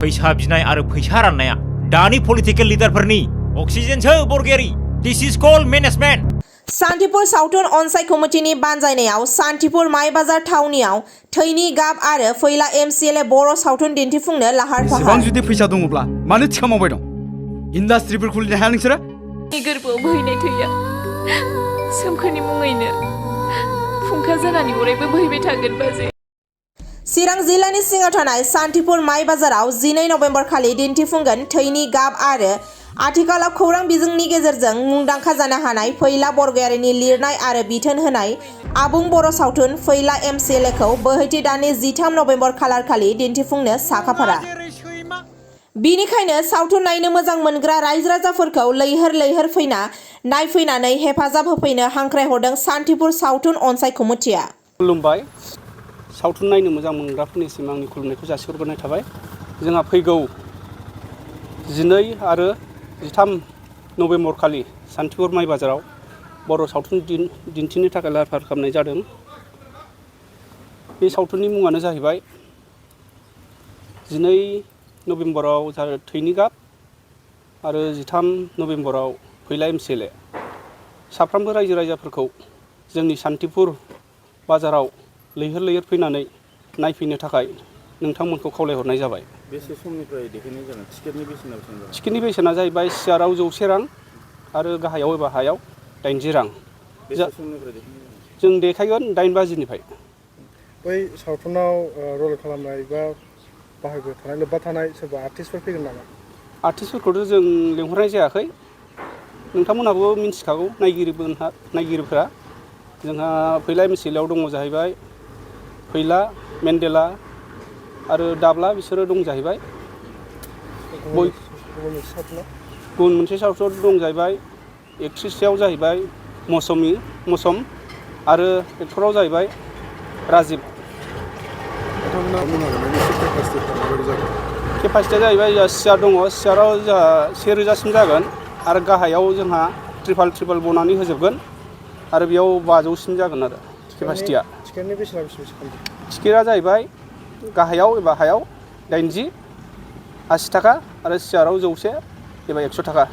फैसा बिनाय आरो फैसा राननाया दानि पलिटिकेल लिडारफोरनि अक्सिजेनसो बरगयारि दिस इज कल्ड मेनेजमेन्ट। सान्तिपुर सावथुन अनसाय कमिटिनि बानजायनायाव सान्तिपुर माइ बाजार थावनियाव थैनि गाब आरो फैला एमसीएलए बर' सावथुन दिन्थिफुंनो लाहार फाहार। एसेबां जुदि फैसा दङब्ला मानो थिखा मावबाय दं? इन्डास्ट्रिफोर खुलिनो हाया नोंसोरो? गोरबोआव बोहैनाय थैया सोमखोरनि मुङैनो फुंखा जानानै अरायबो बोहैबाय थागोन बाजै। चिरां जिल्लानि सिङाव थानाय सान्तिपुर माइ बाजाराव 12 नभेम्बर खालि दिन्थिफुंगोन थैनि गाब आरो आथिखालाव खौरां बिजोंनि गेजेरजों मुंदांखा जानो हानाय फैला बरगयारिनि लिरनाय आरो बिथोन होनाय आबुं बर' सावथुन फैला एमसीएलएखौ बोहैथि दाननि 13 नभेम्बर खालार खालि दिन्थिफुंनो साखाफारा। बिनिखायनो सावथुन नायनो मोजां मोनग्रा रायजो राजाफोरखौ लैहोर लैहोर फैना नायफैनानै हेफाजाब होफैनो हांख्रायहरदों सान्तिपुर सावथुन अनसाय कमिटिया। खुलुमबाय। सावथुन नायनो मोजां मोनग्राफोरनिसिम आंनि खुलुमनायखौ जासिहरग्रोनाय थाबाय। जोंहा फैगौ 12 आरो 13 नभेम्बर खालि सान्तिपुर माइ बाजाराव बर' सावथुन दिन्थिनो थाखाय लाहार फाहार खालामनाय जादों। बे सावथुननि मुङानो जाहैबाय 12 नभेम्बराव थैनि गाब आरो 13 नभेम्बराव फैला एमसीएलए। साफ्रोमबो रायजो राजाफोरखौ जोंनि सान्तिपुर बाजाराव लैहोर लैहोर फैनानै नायफैनो थाखाय नोंथांमोनखौ खावलायहरनाय जाबाय। बेसे समनिफ्राय देखायनाय जागोन? टिकेटनि बेसेना बेसेबां जागोन? टिकेटनि बेसेना जाहैबाय सियाराव 100 रां आरो गाहायाव एबा हायाव 80 रां। बेसे समनिफ्राय देखायनाय जागोन? जों देखायगोन 8 बाजिनिफ्राय। बै सावथुनाव रल खालामनाय बा बाहागो थानाय लोब्बा थानाय सोरबा आर्टिस्टफोर फैगोन नामा? आर्टिस्टफोरखौथ' जों लेंहरनाय जायाखै। नोंथांमोनहाबो मिन्थिखागौ नायगिरिफोरा। जोंहा फैला एमसीएलएआव दङ जाहैबाय फैला, मेन्डेला आरो दाब्ला बिसोरो दं जाहैबाय। गुबुन मोनसे सावथुनाव दं जाहैबाय एक्ट्रिसआव जाहैबाय मौसम आरो एक्टराव जाहैबाय राजिब। केपासिटिया जाहैबाय सियार दङ, सियाराव जोंहा 1000सिम जागोन आरो गाहायाव जोंहा ट्रिपाल बनानै होजोबगोन आरो बेयाव 500सिम जागोन आरो केपासिटिया। टिकेटनि बेसेना बेसेबां? टिकेटआ जाहैबाय गाहायाव एबा हायाव 80 थाखा आरो सियाराव 100 एबा 100 थाखा।